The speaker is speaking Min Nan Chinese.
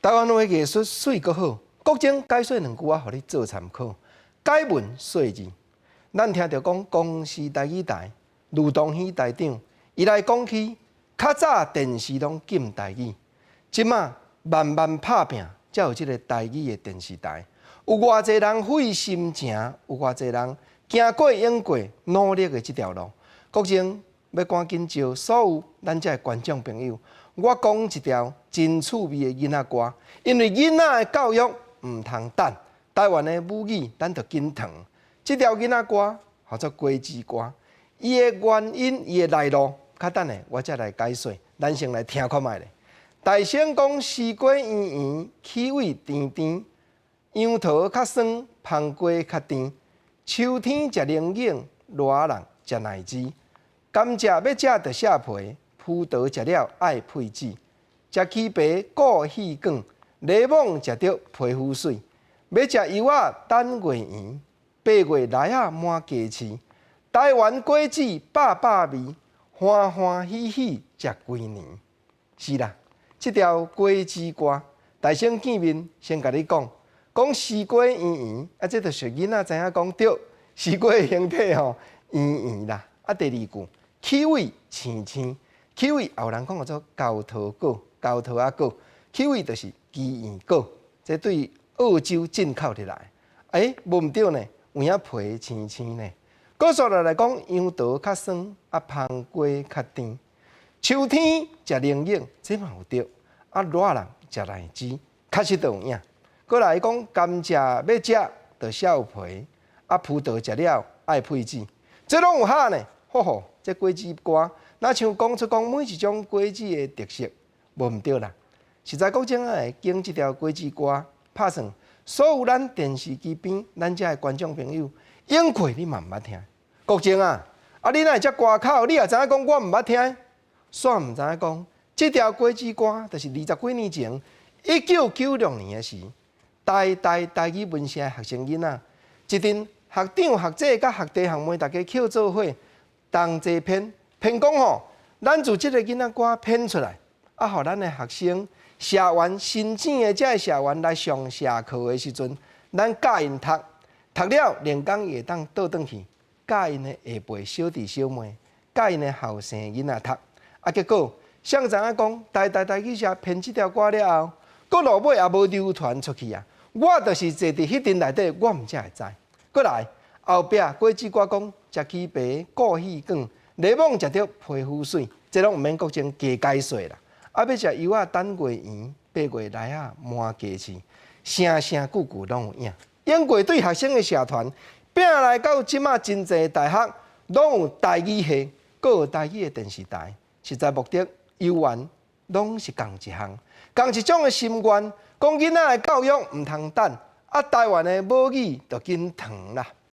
台灣話藝術媠閣好，國政解說兩句仔，予你做參考。解文說字，咱聽著講公視台語台，呂東喜台長，伊來講起，較早電視攏禁台語，這馬慢慢拍拚，才有這个台語的電視台。有偌濟人費心情，有偌濟人行過勇過努力的這條路。國政欲趕緊招所有咱遮的觀眾朋友，我講一條真趣味的囡仔歌，因為囡仔的教育毋通等，台灣的母語咱著緊傳。這條囡仔歌號做果子歌，伊的原因、伊的來路，較等下我才來解說。咱先來聽看覓咧。大聲講西瓜圓圓，氣味甜甜，楊桃較酸，芳瓜較甜。秋天食龍眼，熱人食奶舌。甘蔗欲食著削皮，葡萄食了愛配籽。食起白顧戲管，檸檬食著皮膚媠。欲食柚仔等月圓，八月梨仔滿街市。台灣果子百百味，歡歡喜喜食規年。是啦，這條果子歌，大聲見面先共你講，講西瓜圓圓，啊，這就是囡仔知影講對，西瓜的形體吼圓圓啦。啊，第二句，氣味青青，氣味也有人講叫做猴桃果、猴桃仔果，氣味就是奇異果，這對澳洲進口入來。欸，無毋對呢，有影皮青青呢。閣煞落來講，楊桃較酸，啊，芳瓜較甜。秋天食龍眼，這嘛有對。啊，熱人食奶舌，確實都有影。閣來講，甘蔗欲食著削皮，啊，葡萄食了愛配籽，這攏有哈呢。吼吼，這果子歌，若像講出講每一種果子的特色，無毋對啦。實在國政會經這條果子歌拍算，所有咱電視機邊咱遮的觀眾朋友，應過你嘛毋捌聽。國政啊，啊你哪會遮歌口？你也知影講我毋捌聽，煞毋知影講，這條果子歌就是二十幾年前，1996年的時，台大台語文社的學生囡仔，一陣學長學姐佮學弟學妹逐家抾做伙同齊編編講吼，咱自這个囡仔歌編出來，啊，予咱的學生社員申請的這个社員來上社課的時陣，咱教𪜶讀，讀了連工伊會當倒轉去教𪜶的下輩小弟小妹，教𪜶的後生囡仔讀。啊，結果誰知影講台大台語社編這條歌了後，閣落尾也無流傳出去啊！我就是坐佇彼陣內底，我毋才會知。閣來後壁果子歌講食起白顧戲管，檸檬食著皮膚媠，這攏毋免國政加解說啦。啊，欲食柚仔等月圓，八月梨仔滿街市，聲聲句句攏有影。經過對學生的社團拼來到這馬真濟大學，攏有台語系，閣有台語的電視台。實在目的猶原攏是仝一項，仝一種的心願，講囡仔的教育毋通等，啊，台灣的母語就緊傳啦。